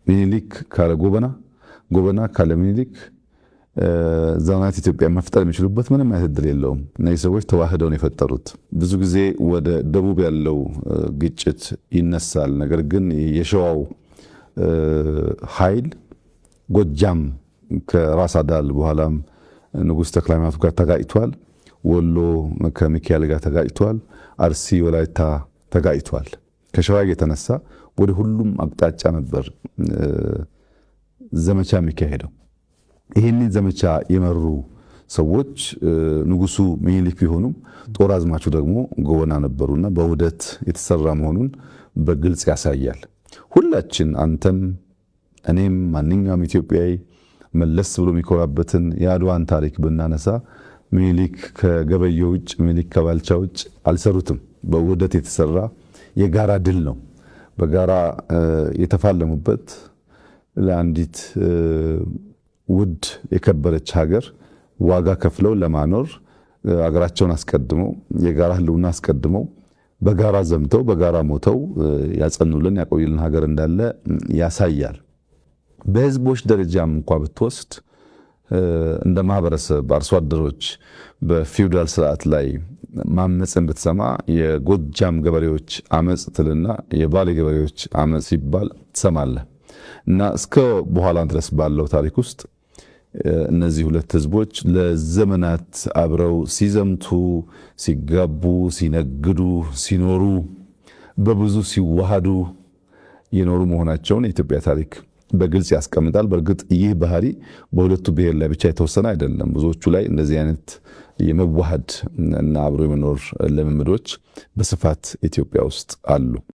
ሚኒሊክ ካለ ጎበና፣ ጎበና ካለ ሚኒሊክ ዘመናዊት ኢትዮጵያ መፍጠር የሚችሉበት ምንም አይነት እድል የለውም። እነዚህ ሰዎች ተዋህደው ነው የፈጠሩት። ብዙ ጊዜ ወደ ደቡብ ያለው ግጭት ይነሳል። ነገር ግን የሸዋው ኃይል ጎጃም ከራስ አዳል በኋላም ንጉሥ ተክለ ሃይማኖት ጋር ተጋጭቷል። ወሎ ከሚካኤል ጋር ተጋጭቷል። አርሲ ወላይታ ተጋጭቷል። ከሸዋ የተነሳ ወደ ሁሉም አቅጣጫ ነበር ዘመቻ የሚካሄደው። ይህንን ዘመቻ የመሩ ሰዎች ንጉሱ ሚኒሊክ ቢሆኑም ጦር አዝማቹ ደግሞ ጎበና ነበሩና በውህደት የተሰራ መሆኑን በግልጽ ያሳያል። ሁላችን አንተም እኔም ማንኛውም ኢትዮጵያዊ መለስ ብሎ የሚኮራበትን የአድዋን ታሪክ ብናነሳ ሚኒሊክ ከገበየው ውጭ፣ ሚኒሊክ ከባልቻ ውጭ አልሰሩትም። በውህደት የተሰራ የጋራ ድል ነው። በጋራ የተፋለሙበት ለአንዲት ውድ የከበረች ሀገር ዋጋ ከፍለው ለማኖር ሀገራቸውን አስቀድመው፣ የጋራ ሕልውና አስቀድመው፣ በጋራ ዘምተው፣ በጋራ ሞተው ያጸኑልን ያቆዩልን ሀገር እንዳለ ያሳያል። በህዝቦች ደረጃም እንኳ ብትወስድ እንደ ማህበረሰብ አርሶ አደሮች በፊውዳል ስርዓት ላይ ማመፅን ብትሰማ የጎጃም ገበሬዎች አመፅ ትልና የባሌ ገበሬዎች አመፅ ሲባል ትሰማለህ። እና እስከ በኋላ ድረስ ባለው ታሪክ ውስጥ እነዚህ ሁለት ህዝቦች ለዘመናት አብረው ሲዘምቱ፣ ሲጋቡ፣ ሲነግዱ፣ ሲኖሩ፣ በብዙ ሲዋሃዱ የኖሩ መሆናቸውን የኢትዮጵያ ታሪክ በግልጽ ያስቀምጣል። በእርግጥ ይህ ባህሪ በሁለቱ ብሔር ላይ ብቻ የተወሰነ አይደለም። ብዙዎቹ ላይ እንደዚህ አይነት የመዋሃድ እና አብሮ የመኖር ልምምዶች በስፋት ኢትዮጵያ ውስጥ አሉ።